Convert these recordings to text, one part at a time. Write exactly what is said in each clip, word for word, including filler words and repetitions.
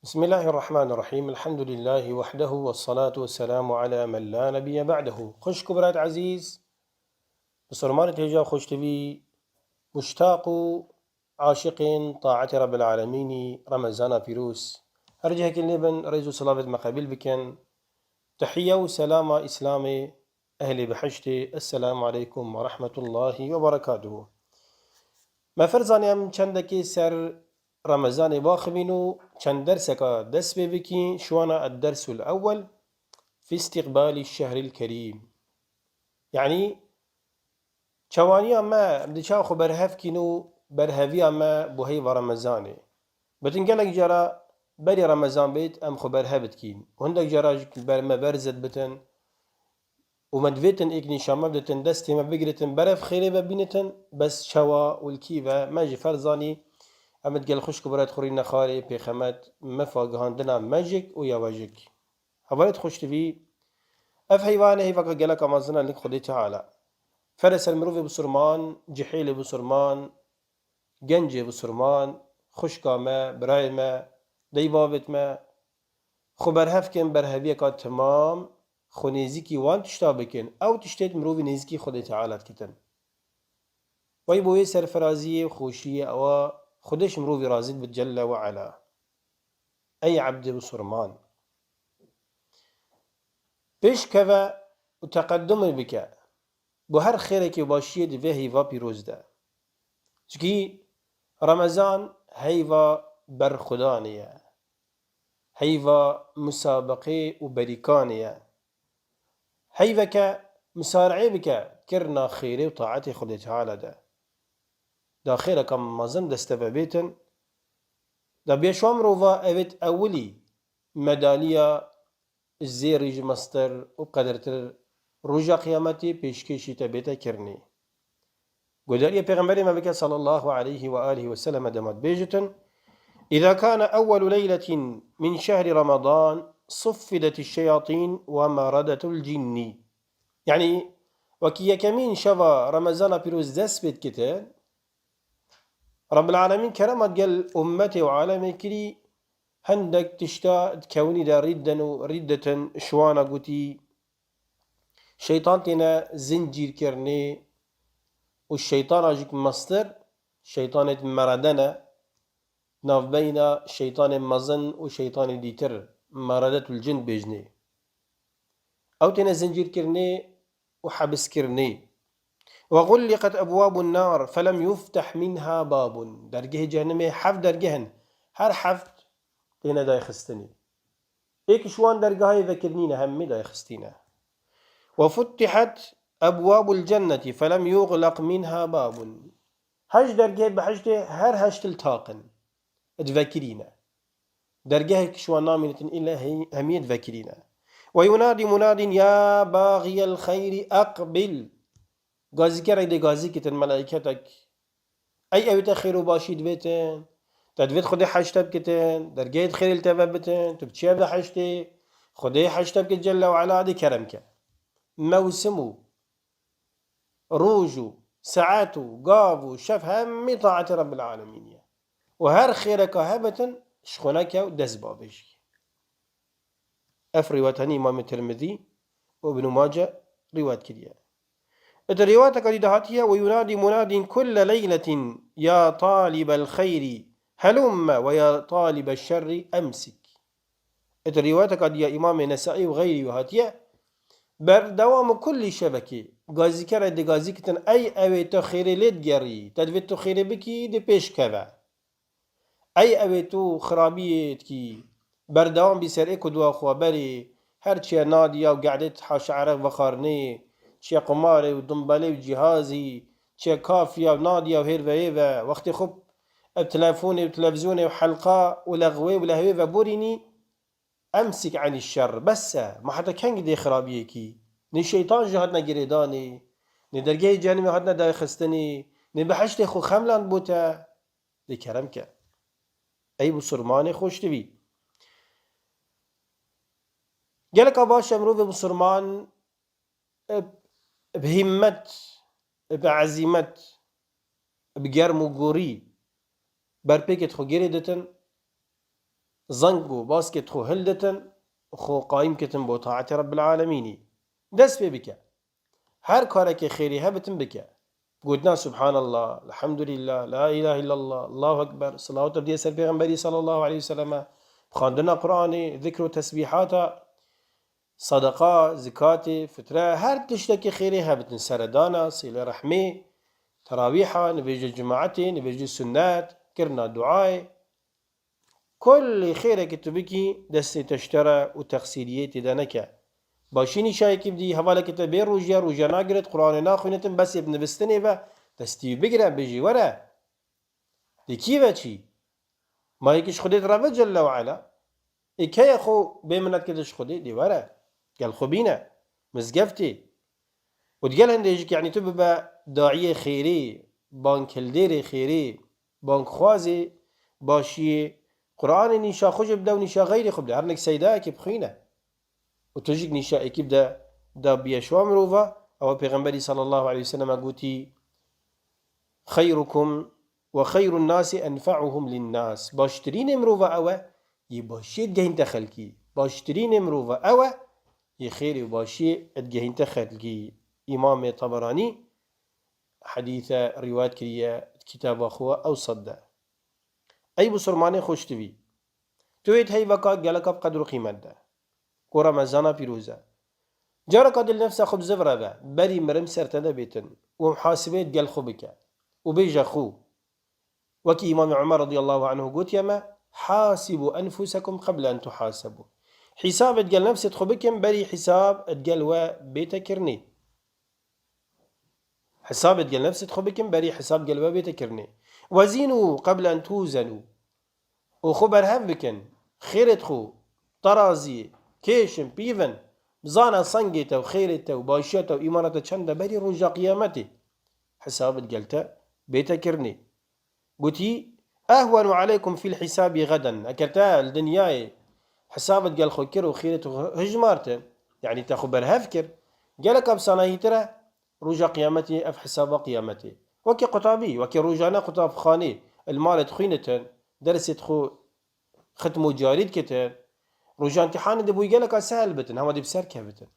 بسم الله الرحمن الرحيم. الحمد لله وحده والصلاة والسلام على من لا نبي بعده. Xwişk û birayet ezîz, misilmanê têja xweştivî, muştaq û aşiqên taetê Rebbil Alemînî, Remezana pîroz. Her cihekî lê bin, rêz û silavêt me qebîl bikin. Tehiye û selama Îslamê, ehlê bihiştê, Esselamu aleykum ve rahmetullahi ve berekatuhu. Me ferzanî em çendekê ser Remezanê baxivîn û çend derseka dest pê bikîn, şiwana Ed-Dersul Ewwel fi Îstîqbalî Şehrîl Kerîm. Yanî, çawaniya me, em di çawa xwe berhev kîn û berheviya me bo heyva Remezanê. Bitin gelek cara berî Remezan bêt, em xwe berhev dikîn. Hindek cara jî ber me berzet bitin û me divêtin êk nîşan me biditin, destê me bigiritin, berev xêrê ve bînitin, bes çawa û li kî ve me ji ferzanî, em digel xwişk û birayet xwe rîne xarê, pêxemet, me fagihandina mejik û yawejik. Hevalêt xweştivî, ev heyva ne heyvaka geleka mezin e lik Xwedê Teala. Fere ser mirovê bisurman, cihêlê bisurman, gencê bisurman, xwişka me, birayê me, dey bavêt me, xwe berhev kin berheviyeka temam, xwe nêzîkî wan tişta bikin. Ew tiştêt mirovî nêzîkî Xwedê Teala dikitin. Wey bo wê serfiraziyê û xweşiyê ewa Xwedê ji mirovî razî dibit Celle ve Ala. Ey ebdê bisurman, pêş keve û teqedumê bike bo her xêrekê û başiyê di vê heyva pîroz de. Çikî Remezan heyva berxudanê ye. Heyva musabeqê û berîkanê ye. Heyveke misareyê bike kirina xêrê û taetê Xwedê Teala de. Da xêreka mezin desteve bêtin. Da bêşwa mirova evêt ewilî medaliya zêrî ji mestir û qedirtir roja qiyametê pêşkêşî te bête kirinê. Godariyê Pêxemberê me bike sallallahu aleyhi ve alihi ve sellem dema dibêjitin, "Îza kane ewwelu leyletin min şehri Ramadan suffidet şeyatin ve maradetul cinni." Yanî, wekî yekemîn şeva Remezana pîroz dest pê dikitin, Rabbil Alemîn kerema gel ummetê û alemê kirî, hendek tişta di kewnî de rîdden û rîdditin, şiwana gotî, şeytan têne zincîrkirinê û şeytana jî mestir, şeytanê merede ne, navbeyna şeytanê mezin û şeytanê dîtir, meredetul cin bêjnê. Ew têne zincîrkirinê û hebiskirinê. Ve gulliqet ebwabun nar felem yufteh minha babun. Dergehê cehennemê heft dergeh in. Her heft têne dayxistinê. Êk ji wan dergehayê vekirinî ne, hemî dayxistî ne. Ve futtihet ebwabul cenneti felem yuglaq minha babun. Heşt dergehê behiştê her heşt li taq in. Divekirîne. Dergehek ji wan namînitin île hey-, hemiyê divekirîne. Ve yunadi munadin ya baxiyel xeyri eqbil. Gazîkerek dê gazî kitin, melaîketek. Ey ew te xêr û başî divêtin. Te divêt Xwedê heşte bikitin. Dergehê xêrê li te ve bitin. Tu biçiye behiştê. Xwedê heşte bikit Celle ve Ala dê kerem ke. Mewsim û roj û saet û gav û şev hemî taetê Rebbil Alemîn ye. Û her xêreka hebitin ji xwe neke û dest bavêjî. Ev rîwayet henî Îmamê Tirmidî û Ibnû Mace rîwayet kiriye. Di rîwayeteka dî de hatiye, "Ve yunadî munadin kulle leyletin ya talibel xeyrî helumme ve ya talibel şerrî emsik." Di rîwayeteka dî ya Îmamê Nesaî û xeyrî wî hatiye, berdewam û kullî şevekê gazîkerek digazîkitin, ey ewê tu xêrê lê digerî, te divê tu xêrê bikî, dê pêş keve. Ey ewê tu xirabiyê dikî, berdewam bî ser êk û dua xwe berê, her çiye nadiya û gedê haşa erek vexwarinê, çiye qumarê û dumbelê û cîhazî, çiye kafiya û nadiya û hêr veyê ve, wextê xwe ev telefonê û televîzyonê û helqa û lexwê û lehwê veborînî, emsik enî şer, bes e, ma heta kengî dê xirabiyekî? Nê şeytan jî hatine girêdanê, nê dergehê cehennemê hatine dayxistinê, nê behiştê xwe xemland bo te? Dê kerem ke. Ey bisurmanê xweştivî. Geleka baş e mirovê bisurman bi, bi hîmmet, bi ezîmet, bi germ û gorî berpêkêt xwe gêrê ditin. zeng û baskê xwe hilditin, xwe qayîm kitin bo taetê Rebbil Alemînî. Dest pê bike. Her karekê xêrî hebitin bike. Gotina Subhanallah, Elhamdulillah, La ilahe illallah, Allahu Ekber, salawat û diye ser Pêxemberî sallallahu aleyhi ve selleme, xwendina Qur'anê, zikr û tesbîhata, sadaqa, zikatê, fitre, her tiştekî xêrê hebitin, seredana, sîle rehmê, terawîha, nivêjê cimaetê, nivêjê sunnet, kirina duayê. Kulî xêrekî tu bikî, destê te ji te re û texsîriyê tê de neke. Başî nîşayekî bidî, hevalekî te bê rojiya, rojiya nagiret, Qur'anê naxwînitin, besê bi nivîstinê ve, destî wî bigire, bêjî were. Di kî ve çî? Ma yekî ji Xwedê direve Celle ve Ela. Ê keye xwe bê minet kete ji Xwedê, dê were. Gel xwe bîne. Mizgeftê. Û digel hindê jî, yanî tu bibe daiyê xêrê, bankhildêrê xêrê, bankxwazê başiyê, Qur'anê nîşa xwe jî bide û nîşa xeyrê xwe bide. Her nek seydayekî bixwîne. Û tu jî nîşa êkî bide, da biye şiwa mirova, ewa Pêxemberî sallallahu aleyhi ve sellem gotî, "Xeyrukum ve xeyrun nasi enfa'uhum linnas." Baştirînê mirova ew e, yê başiyê digehînte xelkî. Baştirînê mirova ew e, yê xêrê û başiyê digehînte xelkî. Îmamê Taberanî hedîse rîwayet kiriye kitaba xwe Ewsat de. Ey Musulmanê xweştivî, tu yê di heyveka geleka bi qedr û qîmet de, ku Remezana pîroz e. Careka dil nefsa xwe bi ziv re be, berî mirim ser te de bêtin û muhasibeyê digel xwe bike û bêje xwe, wekî Îmamê Omer radiyallahu anhu gotiye me, "Hasibu enfusekum qebla en tuhasabu." Hîsabê digel nefsê xwe bikin, berî hîsab digel we bête kirinê. Hesabê digel nefsê xwe bikin, berî hesab gel we bête kirinê. Wezînû qebl en tûzenû. Û xwe berhev bikin. Xêrê xwe, teraziyê, kêşin, pîvin. Bizane sengê te û xêrê te û başiya te û îmana te çend e berî roja qiyametê. Hesabê digel te bête kirinê. Gotî, "Ehwenu aleykum fil hisabi geden." Eker te li dinyayê hesabê digel xwe kir û xêrê te xwe hijmartin, yanî te xwe berhev kir, gelek asanahîtir e roja qiyametê ev hesaba qiyametê. Wekî qutabî, wekî rojane qutabxanê, li malê dixwînitin, dersê xwe xitm û carî dikitin, roja îmtihanê dibû geleka sehel bitin, hema dê bi ser kevitin.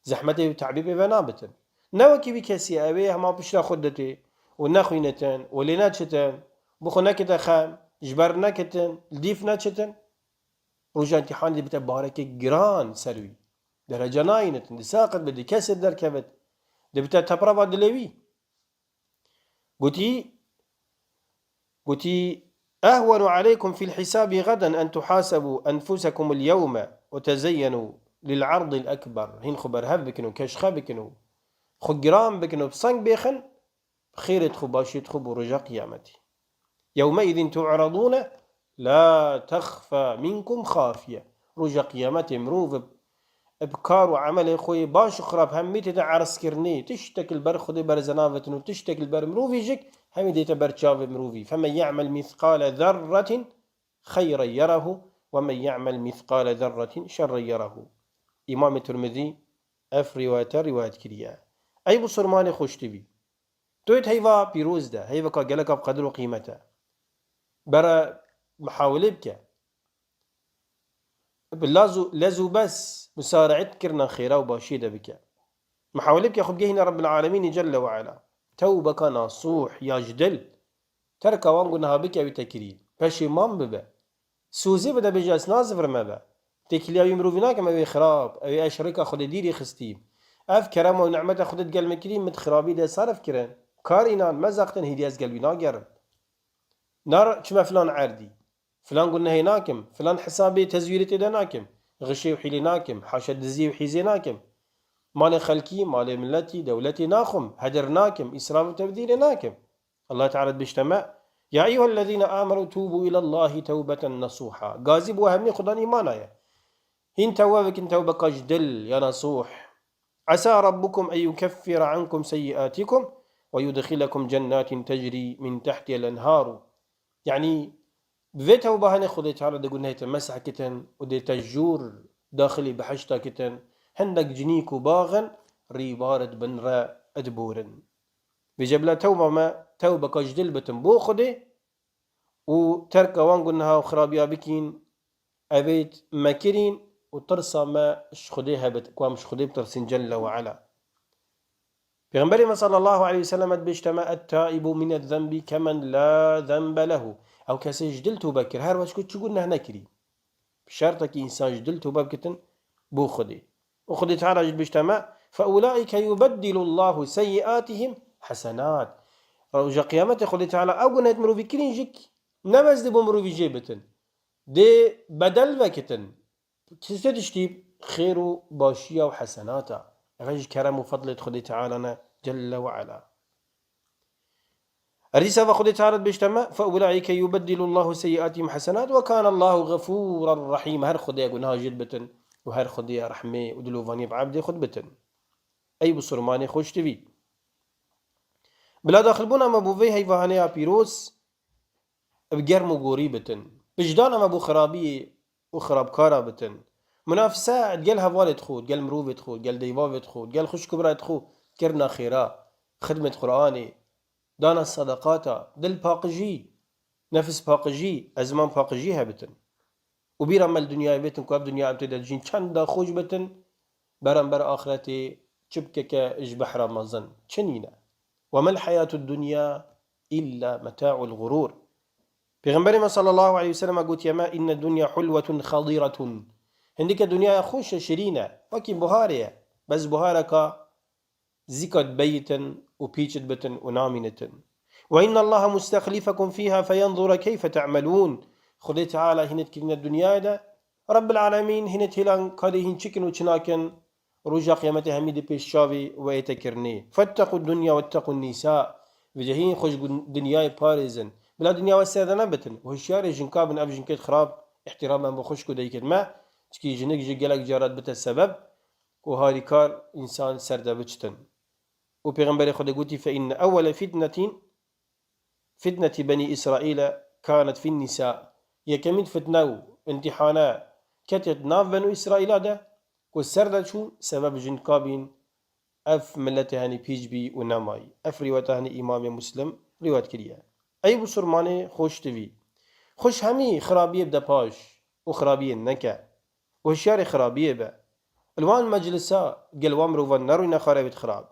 Zehmetê û te'bê pê ve nabitin. Ne wekî wî kesî ew ê hema pişta xwe ditê û nexwînitin û lê neçitin, bi xwe nekite xem, ji ber nekitin, li dîf neçitin. Roja îmtihanê dê bite barekê giran ser wî. Derece nayînitin, dê saqit be, dê kesê derkevit. Dê bite teprava dilê wî. Gotî, gotî, "Ehwenu aleykum fil hisabi geden en tuhasebu enfusekumul yewme ve tezeyyenu lil ardil ekber." Hîn xwe berhev bikin û keşxe bikin û xwe giran bikin û bi seng bêxin, xêrê xwe, başiyê xwe bo roja qiyametê. "Yewmeizin tu'radûne la texfa minkum xafiye." Roja qiyametê mirov bi, bi kar û emelê xwe yê baş û xirab hemî tête erzkirinê. Tiştek li ber Xwedê berze navetin û tiştek li ber mirovî jik hemî dête ber çavê mirovî. "Femen ye'mel mîsqale zerretin xeyren yerehu ve men ye'mel mîsqale zerretin şerren yerehu." Îmamê Tirmizî ev rîwayete rîwayet kiriye. Ey Musulmanê xweştivî, tu yê di heyva pîroz de, heyveka geleka bi qedir û qîmet e. Bere mihawilê bike. Bi laz û, lez û bes musaraet kirina xêra û başiyê de bike. Mihawilê bike xwe bigehîne Rebbil Alemînî Celle ve Ela. Tewbeka nasûh ya ji dil. Terka wan gunaha bike wî te kirî. Peşêman bibe. Sozê bide, bêje, ez nazivirime be. Têkiliya wî mirovî nakim, ew ê xirab, ew ê ez rêka Xwedê dîrî xistî. Ev kerem û nimeta Xwedê digel min kirî, min di xirabî de sarif kirin. Kar înan, me zextin, hêdî ez gel wî nagerim. Nar çime filan erdî. Filan gunehê nakim, filan hesabê tezwîrê tê de nakim. Xişê û hîlê nakim, haşa diziyê û hîzê nakim. Malê xelkî, malê miletî, dewletê naxwim, hedir nakim, îsraf û tebdîlê nakim. Allah Teala dibêjte me, "Ya eyyuhellezîne âmenû tûbû îlallâhi tewbeten nesûha." Gazî bo hemî Xudan îmana ye. Hîn tewbe bikin, tewbeka ji dil ya nasûh. "Esâ rabbukum en yukeffire ankum seyyiatikum ve yudxilekum cennatin tecrî min tehtihel enharu." Yanî, bi vê tewba hene Xwedê Teala dê gunehê te meseh kitin û dê te jûr daxilî behişta kitin, hindek cinîk û bax in, rîbar di bin re diborin. Vêce bila tewba me, tewbeka ji dil bitin bo Xwedê û terka wan guneha û xirabiya bikîn, evêt me kirîn û tirsa me ji Xwedê hebit, ku em ji Xwedê bitirsîn Celle ve Ala. Pêxemberê me sallallahu aleyhi ve sellem dibêjte me, "Et-taibu mine zenbi kemen la zenbe lehu." Ew kesê ji dil tobe kir, her weş ku çi guneh nekirî. Bi şertekî însan ji dil tobe bikitin bo Xwedê. Û Xwedê Teala jî dibêjte me, "Fe ulaike yubeddilu Allahu seyyiatihim hasenat." Roja Qiyametê Xwedê Teala ew gunehêt mirovî kirîn jî ne bes dê bo mirovî jê bitin. Dê bedel vekitin. Tiştê tiştî xêr û başiya û hesenata. Ev jî kerem û fedlê Xwedê Teala ne, Celle ve Ala. Her dîsa ve Xwedê Teala dibêjte me, "Fe ulaike yubeddilu Allahu seyyiatihim hasenat ve kana Allahu ğefûran rahîm." Her Xwedê gunaha jê dibitin û her Xwedê rehmê û dilovaniyê bi ebdê xwe dibitin. Ey bisurmanê xweştivî. Bila daxilbûna me bo vê heyvahaneya pîroz, bi germ û gorî bitin. Pijdana me bo xirabiyê û xirabkara bitin. Munafise digel hevalêt xwe, digel mirovêt xwe, digel deyvavêt xwe, digel xwişk û birayêt xwe, kirina xêra, xidmêt Qur'anê, dana sedeqata, dil paqijî, nefis paqijî, ezman paqijî hebitin. Û bîra me li dinyayê bêtin ku ev dinya em tê de dijîn çenda xweş bitin, beramber axretê çi bikeke ji behra mezin, çi nîne. "Ve mel hayatud dunya illa meta'ul gurur." Pêxemberê me sallallahu aleyhi ve sellem gotiye me, "İnne dunya hulwetun xadiratun." Hindike dinyaya xweş e, şirîn e, wekî buharê ye. Bes buhareka zîka dibeyitin û pîç dibitin û namînitin. "Ve innallaha mustexlifakum fiha feyenzura keyfe te'melûn." Xwedê Teala hînê dikirîne dinyayê de. Rebbil Alemîn hînê hêlan karê hîn çikin û çi nakin. Roja Qiyametê hemî di pêş çavê we ête kirinê. "Fettequ dunya wettequ nisa." Vêce hîn xwe ji gun-, dinyayê parêzin. Bila dinya we ser de nebitin. Hişyarê jinka bin, ev jinkêt xirab, îhtîramen bo xwişk û dayikêt me. Çikî jinik jî gelek cara dibite sebeb ku harîkar însan ser de biçitin. Û Pêxemberê Xwedê gotî, "Fe inne ewwele fitnetin, fitneti Benî Îsraîle kanet fin nisa." Yekemîn fitne û îmtîhane ketêt nav Benû Îsraîla de, ku ser de çû, sebeb jinka bîn, ev miletê henî pîç bî û nemayî. Ev rîweta henî Îmamê Muslim rîwet kiriye. Ey bisurmanê xweştivî. Xweş hemî xirabiyê bide paş û xirabiyê neke. Û hişyarê xirabiyê be. Li wan meclisa gel wan mirovan nerûyne xarê bêt xirab.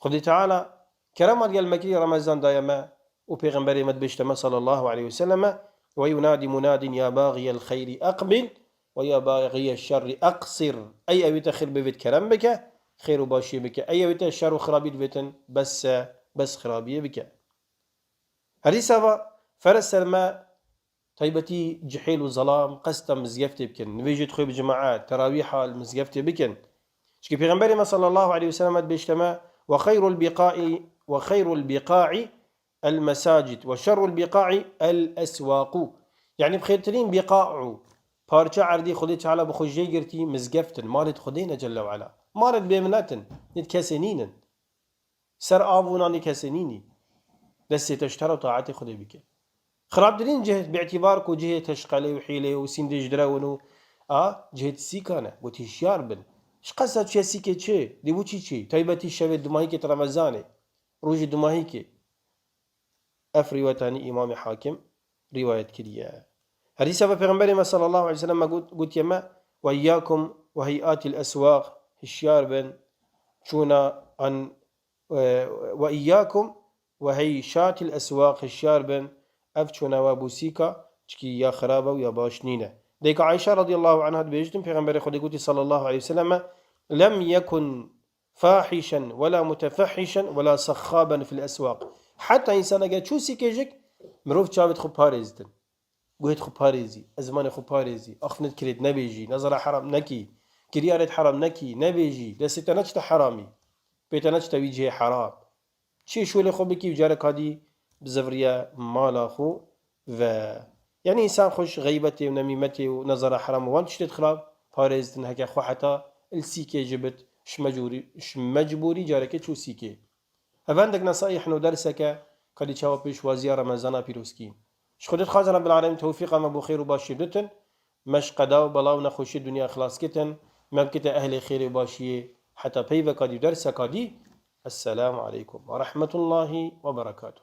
Xwedê Teala kerema digel me kirî Remezan daye me û Pêxemberê me dibêjte me sallallahu aleyhi ve selleme, "Ve yunadi munadin ya baxiyel xeyrî eqbil ve ya baxiyel şerrî eqsir." Ey ewî te xêr bivêt kerem bike, xêr û başiyê bike. Ey ewî te şer û xirabî divêtin, bes e, bes xirabiyê bike. Herîsa va, ferz ser me taybetî cihêl û zelam qesta mizgeftê bikin. Nivêjê dixwê bi cemaet, terawîha li mizgeftê bikin. Çikî Pêxemberê me sallallahu aleyhi ve sellem dibêjte me, "Ve xeyrul biqa'i, ve xeyrul biqa'i el mesacid ve şerrul biqa'i el eswaqu." Yanî bi xêrtirîn biqa û parça erdî Xwedê Teala bi xwe jê girtî mizgeft in, malêt Xwedê ne Celle ve Ala. Malêt bêminet in, nêt kesê nînin. Ser av û nanê kesê nînî. Destê te ji te re taetê Xwedê bike. Xirabtirîn cih, bi îtîbar ku cihê teşqelê û hîlê û sîndê ji direwin û a cihê sîka ne. Gotî hişyar bin. Ji qesa çiye sîkê çi? Dê bo çî çi? Taybetî şevê dumahîkê di Remezanê. Rojê dumahîkê. Ev rîwayet anî Îmamê Hakim rîwayet kiriye. Herîsa ve Pêxemberê me sallallahu aleyhi ve sellem me got, gotiye me, "Ve iyyakum ve hey'atil eswaq", hişyar bin, çûna an, e, "Ve iyyakum ve heyşatil eswaq", hişyar bin, ev çûna we bûsîka, çikî ya xirab e û ya baş nîne. Dêka Ayşe radiyallahu anha dibêjtin, Pêxemberê Xwedê gotî sallallahu aleyhi ve sellem me, "Lem yekun fahişen, wela mutefehişen, wela sexxaben fil eswaq." Heta însan eger çû sîkê jik, mirov çavêt xwe parêzitin. Guhêt xwe parêzî, ezmanê xwe parêzî, axifnet kirêt nebêjî, nezara heram nekî, kiryarêt heram nekî, nebêjî, destê te neçite heramî, pê te neçite wî cihê heram. Çi şolê xwe bikî û careka dî bizivriye mala xwe ve. Yanî însan xwe ji xeybetê û nemîmetê û nezara heram û wan tiştêt xirab parêzitin heke xwe heta li sîkê jî bit, ji mecbûrî, ji mecbûrî carekê çû sîkê. Ev hindek nesayîh in û derseke ka dî çawa pêşwaziya Remezana pîrozkî. Ji Xwedê dixwazin Rebbil Alemîn tewfîqa me bo xêr û başiyê bitin, me ji qeda û bela û nexweşiyê dinya xilas kitin, me bikite ehlê xêrê û başiyê heta peyveka dî û derseka dî. Esselamu aleykum ve rahmetullahi ve berekatuh.